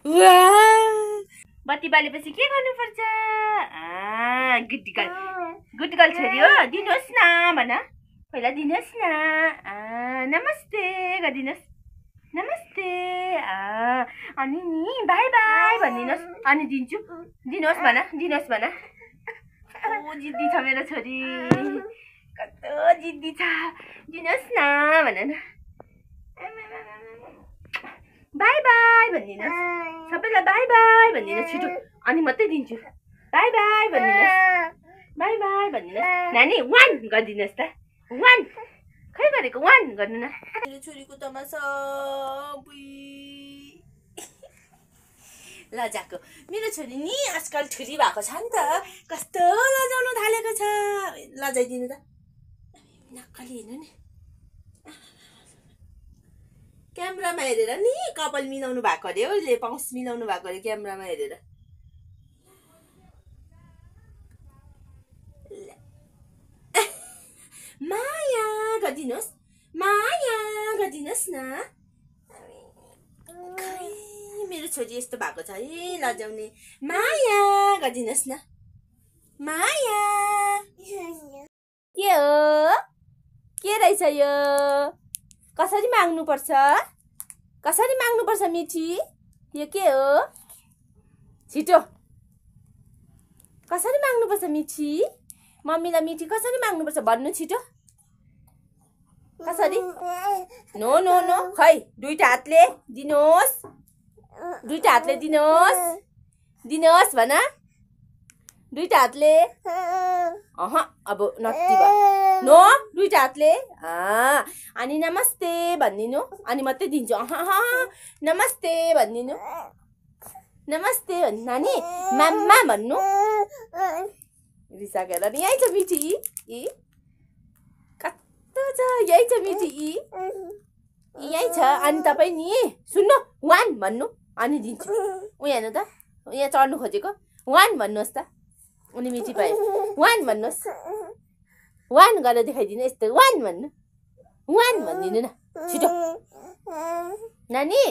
बत्ती बालेपछि के गर्नुपर्छ? गुड गर्ल छोरी हो, दिनुहोस् न भन। पहिला दिनुहोस् न। नमस्ते गरिदिनुहोस्। नमस्ते। अनि नि बाई बाई भनिदिनुहोस्। अनि दिन्छु। दिनुहोस् भन, दिनुहोस् भन। ओ जिद्दी छ मेरो छोरी, कस्तो जिद्दी छ। दिनुहोस् न भन न। बाई बाई भनिदिनुहोस्। सबैलाई बाई बाई भनिदिनुहोस् छिटो, अनि मात्रै दिन्छु। बाई बाई भनिदिनुहोस्। बाई बाई भनिदिनुहोस्। नानी 1 गरिदिनुहोस् त। 1 खै गरेको 1 गर्नु न। मेरो छोरीको तमासा लजाको। मेरो छोरी नि आजकल छोरी भएको छ नि त, कस्तो लजाउनु थालेको छ। लजाइदिनु त। नक्कली हेर्नु नि, क्यामेरामा हेरेर नि कपाल मिलाउनु भएको अरे हो, उसले पाउस मिलाउनु भएको अरे क्यामेरामा हेरेर। माया गरिदिनुहोस्, माया गरिदिनुहोस् न। खै मेरो छोरी यस्तो भएको छ है लजाउने। माया गरिदिनुहोस् न। माया के हो, के रहेछ यो? कसरी माग्नुपर्छ? कसरी माग्नुपर्छ मिठी? यो के हो? छिटो कसरी माग्नुपर्छ मिठी? मम्मीलाई मिठी कसरी माग्नुपर्छ भन्नु छिटो। कसरी? नो नो नो, खै दुईटा हातले दिनुहोस्। दुईटा हातले दिनुहोस्। दिनुहोस् भन, दुईटा हातले। अब नत्ती भयो। नो, दुईटा हातले। अनि नमस्ते भनिदिनु, अनि मात्रै दिन्छु। नमस्ते भनिदिनु। नमस्ते भन्नु नानी। माम्मा भन्नु। रिसाकेर नि यही छ मिठी। कस्तो छ, यही छ मिठी। यही छ। अनि तपाईँ नि सुन्नु, 1 भन्नु, अनि दिन्छु। उयो हेर्नु त, यहाँ चढ्नु खोजेको। 1 भन्नुहोस् त, उनी मिठी पाए। 1 भन्नुहोस्। 1 गरेर देखाइदिनु यस्तो। 1 भन्नु। 1 भनिदिनु न छिटो नानी।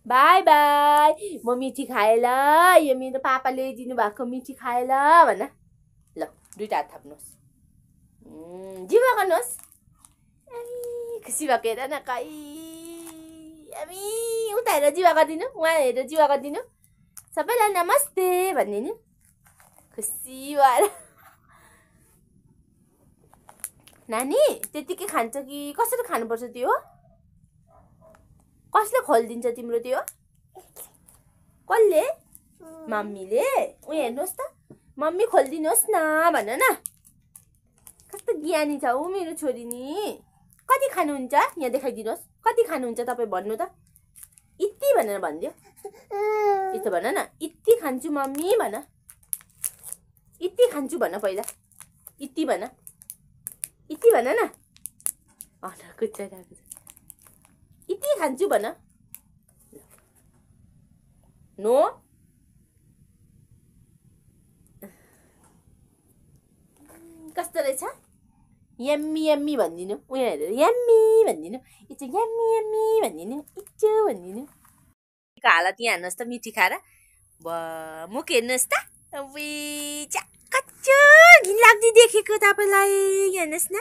बाई बाई, म मिठी खाएँ ल। यो मेरो पापाले दिनु भएको मिठी खाएँ ल भन। ल दुईटा हात थाप्नुहोस्। जिवा गर्नुहोस्। खुसी भएको हेर न कहीँ। उता हेरेर जिवा गरिदिनु, उहाँ हेरेर जिवा गरिदिनु। सबैलाई नमस्ते भनिदिनु, खुसी भएर। नानी त्यतिकै खान्छ कि कसरी खानुपर्छ त्यो? कसले खोलिदिन्छ तिम्रो त्यो? कसले? मम्मीले। उयो हेर्नुहोस् त, मम्मी खोलिदिनुहोस् न भन न। कस्तो ज्ञानी छ ऊ मेरो छोरी नि। कति खानुहुन्छ यहाँ देखाइदिनुहोस्। कति खानुहुन्छ तपाईँ भन्नु त। यति भनेर भनिदियो। यस्तो भन न, यति खान्छु मम्मी भन। यति खान्छु भन पहिला। यति भन, यति भन न। कुच्चाइरहेको छ। यति खान्छु भन। नो, कस्तो रहेछ? यम्मी यम्मी भनिदिनु। उयो हेरेर यम्मी भनिदिनु। इचो यम्मी यम्मी भनिदिनु। इचो भनिदिनु। हालत यहाँ हेर्नुहोस् त मिठी खाएर। मुख हेर्नुहोस् त। कच्चो घिनलाग्दो देखेको तपाईँलाई। हेर्नुहोस् न।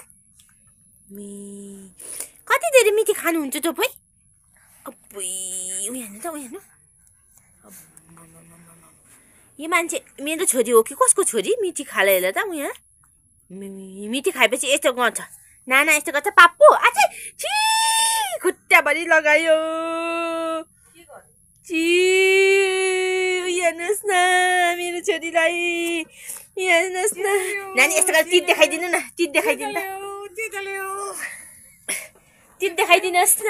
कति धेरै मिठी खानुहुन्छ तपाईँ? उयो हेर्नु त, उयो हेर्नु। यो मान्छे मेरो छोरी हो कि कसको छोरी? मिठी खाला हेर त उयो। मिठी खाएपछि यस्तो गर्छ। नाना यस्तो गर्छ। पाप्पु आछै छि खुट्टाभरि लगायो। हेर्नुहोस् न मेरो छोरीलाई। हेर्नुहोस् न नानी, यस्तो गरेर तित देखाइदिनु न। तित देखाइदिनु त। तित देखाइदिनुहोस् न।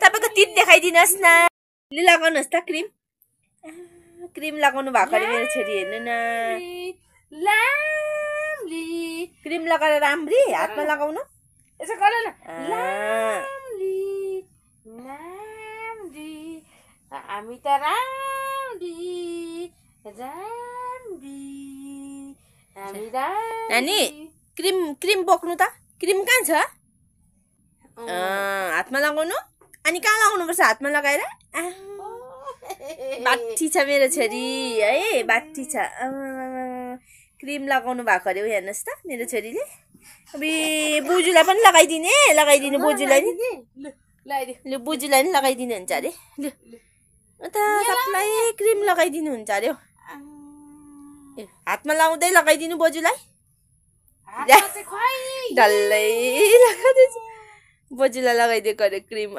तपाईँको तित देखाइदिनुहोस् न। लगाउनुहोस् त क्रिम। क्रिम लगाउनु भएको अरे मेरो छोरी। हेर्नु न, क्रिम लगाएर राम्री हातमा लगाउनु। यसो गर न। हामी त नानी क्रिम क्रिम बोक्नु त। क्रिम कहाँ छ? हातमा लगाउनु। अनि कहाँ लगाउनुपर्छ हातमा लगाएर बाठी छ मेरो छोरी है बाठी छ क्रिम लगाउनु भएको अरे हेर्नुहोस् त मेरो छोरीले अब बोजूलाई पनि लगाइदिनु बोजूलाई नि बोजूलाई नि लगाइदिनु हुन्छ अरे लु उता सबलाई क्रिम लगाइदिनु हुन्छ अरे हातमा लाउँदै लगाइदिनु बोजूलाई डल्लै लगाउँदैछ बोजूलाई लगाइदिएको अरे क्रिम